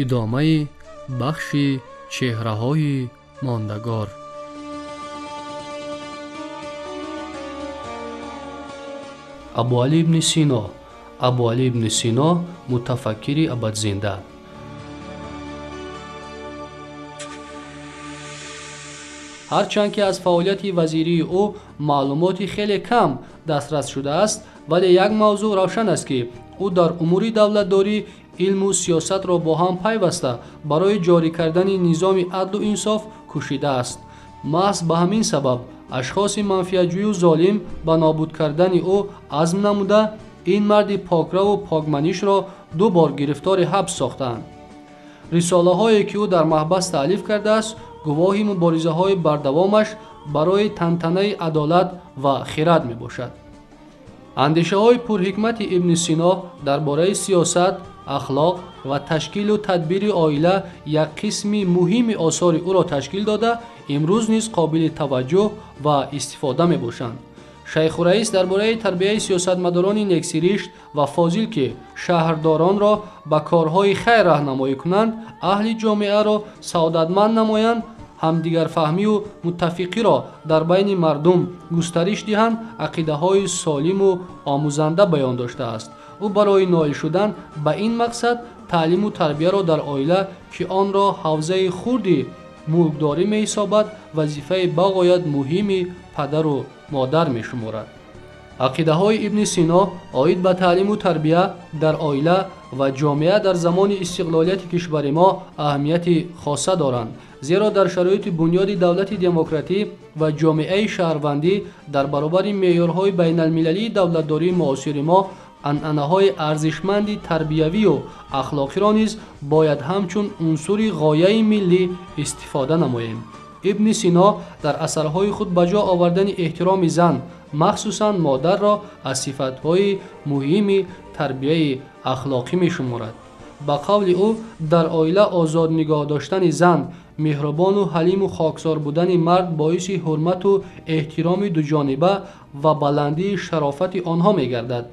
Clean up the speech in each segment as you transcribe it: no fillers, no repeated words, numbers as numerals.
Идомаи бахши чеҳраҳои мондагор. Абуалӣ ибни Сино. Абуалӣ ибни Сино мутафаккири абадзинда. Ҳарчанд ки аз фаъолияти вазирии ӯ маълумоти хеле кам дастрас шудааст, вале як мавзӯъ равшан аст, ки ӯ дар умури давлатдорӣ илму сиёсатро бо ҳам пайваста барои ҷорӣ кардани низоми адлу инсоф кӯшидааст. Маҳз ба ҳамин сабаб ашхоси манфиатҷӯю золим ба нобуд кардани ӯ азм намуда, ин марди покраву покманишро ду бор гирифтори ҳабс сохтаанд. Рисолаҳое, ки ӯ дар маҳбас таълиф кардааст, гувоҳи муборизаҳои бардавомаш барои тантанаи адолат ва хирад мебошад. Андешаҳои пурҳикмати Ибни Сино дар бораи сиёсат, ахлоқ ва ташкилу тадбири оила як қисми муҳими осори ӯро ташкил дода, имрӯз низ қобили таваҷҷӯҳ ва истифода мебошанд. Шайхураис дар бораи тарбияи сиёсатмадорони нексиришт ва фозил, ки шаҳрдоронро ба корҳои хайр раҳнамоӣ кунанд, аҳли ҷомеаро саодатманд намоянд, ҳамдигарфаҳмию муттафиқиро дар байни мардум густариш диҳанд, ақидаҳои солиму омӯзанда баён доштааст. Ӯ барои ноил шудан ба ин мақсад таълиму тарбияро дар оила, ки онро ҳавзаи хурди мулкдорӣ меҳисобад, вазифаи бағоят муҳими падару модар мешуморад. Ақидаҳои Ибни Сино оид ба таълиму тарбия дар оила ва ҷомеа дар замони истиқлолияти кишвари мо аҳамияти хоса доранд, зеро дар шароити бунёди давлати демократӣ ва ҷомеаи шаҳрвандӣ дар баробари меъёрҳои байналмилалии давлатдории муосири мо анъанаҳои арзишманди тарбиявию ахлоқиро низ бояд ҳамчун унсури ғояи миллӣ истифода намоем. Ибни Сино дар асарҳои худ ба ҷо овардани эҳтироми зан, махсусан модарро аз сифатҳои муҳими тарбияи ахлоқӣ мешуморад. Ба қавли ӯ, дар оила озод нигоҳ доштани зан, меҳрубону ҳалиму хоксор будани мард боиси ҳурмату эҳтироми дуҷониба ва баландии шарофати онҳо мегардад.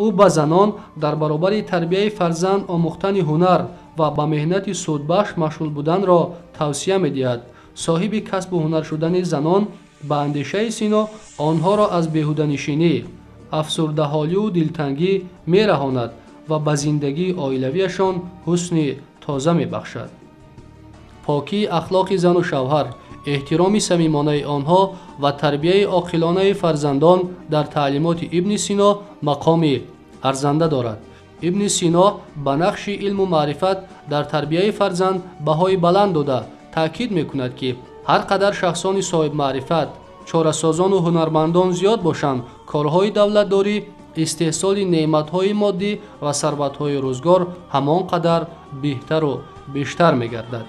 Ӯ ба занон дар баробари тарбияи фарзанд омӯхтани ҳунар ва ба меҳнати судбахш машғул буданро тавсия медиҳад. Соҳиби касбу ҳунар шудани занон ба андешаи Сино онҳоро аз беҳуданишинӣ, афсурдаҳолию дилтангӣ мераҳонад ва ба зиндагии оилавиашон ҳусни тоза мебахшад. Покии ахлоқи зану шавҳар, эҳтироми самимонаи онҳо ва тарбияи оқилонаи фарзандон дар таълимоти Ибни Сино мақоми арзанда дорад. Ибни Сино ба нақши илму маърифат дар тарбияи фарзанд баҳои баланд дода, таъкид мекунад, ки ҳар қадар шахсони соҳибмаърифат, чорасозону ҳунармандон зиёд бошанд, корҳои давлатдорӣ, истеҳсоли неъматҳои моддӣ ва сарватҳои рӯзгор ҳамон қадар беҳтару бештар мегардад.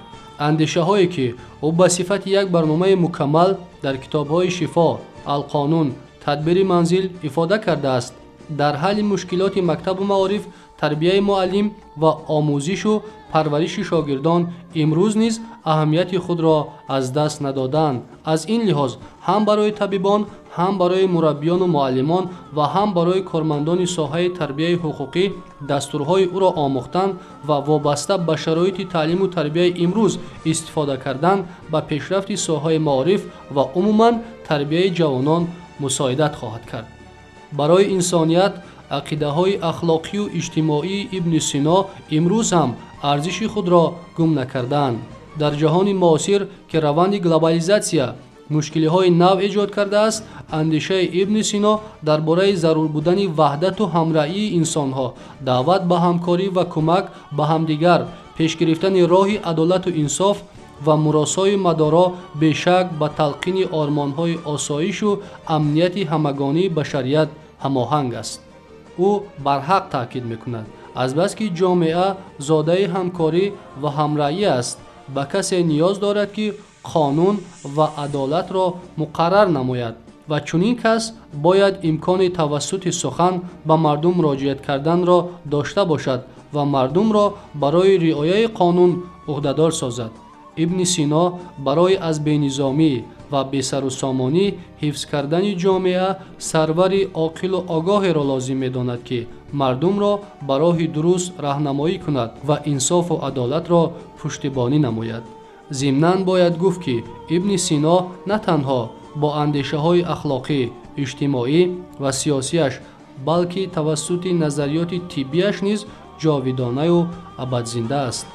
Андешаҳое, ки ӯ ба сифати як барномаи мукаммал дар китобҳои Шифо, Алқонун, Тадбири манзил ифода кардааст, дар ҳалли мушкилоти мактабу маориф, тарбияи муаллим ва омӯзишу парвариши шогирдон имрӯз низ аҳамияти худро аз даст надоданд. Аз ин лиҳоз ҳам барои табибон, ҳам барои мураббиёну муаллимон ва ҳам барои кормандони соҳаи тарбияи ҳуқуқӣ дастурҳои ӯро омӯхтан ва вобаста ба шароити таълиму тарбияи имрӯз истифода кардан ба пешрафти соҳаи маориф ва умуман тарбияи ҷавонон мусоидат хоҳад кард. Барои инсоният ақидаҳои ахлоқию иҷтимоии Ибни Сино имрӯз ҳам арзиши худро гум накардаанд. Дар ҷаҳони муосир, ки раванди глобализатсия мушкилиҳои нав эҷод кардааст, андешаи Ибни Сино дар бораи зарур будани ваҳдату ҳамраҳии инсонҳо, даъват ба ҳамкорӣ ва кӯмак ба ҳамдигар, пеш гирифтани роҳи адолату инсоф ва муросои мадоро бешак ба талқини ормонҳои осоишу амнияти ҳамагонии башарият ҳамоҳанг аст. Ӯ барҳақ таъкид мекунад, азбаски ҷомеа зодаи ҳамкорӣ ва ҳамраҳӣ аст, ба касе ниёз дорад, ки қонун ва адолатро муқаррар намояд ва чунин кас бояд имкони тавассути сухан ба мардум муроҷиат карданро дошта бошад ва мардумро барои риояи қонун ӯҳдадор созад. Ибни Сино барои аз бенизомӣ, ва бесарусомонӣ ҳифз кардани ҷомеа сарвари оқилу огоҳеро лозим медонад, ки мардумро ба роҳи дуруст раҳнамоӣ кунад ва инсофу адолатро пуштибонӣ намояд. Зимнан бояд гуфт, ки Ибни Сино на танҳо бо андешаҳои ахлоқӣ, иҷтимоӣ ва сиёсиаш, балки тавассути назариёти тиббиаш низ ҷовидонаю абадзинда аст.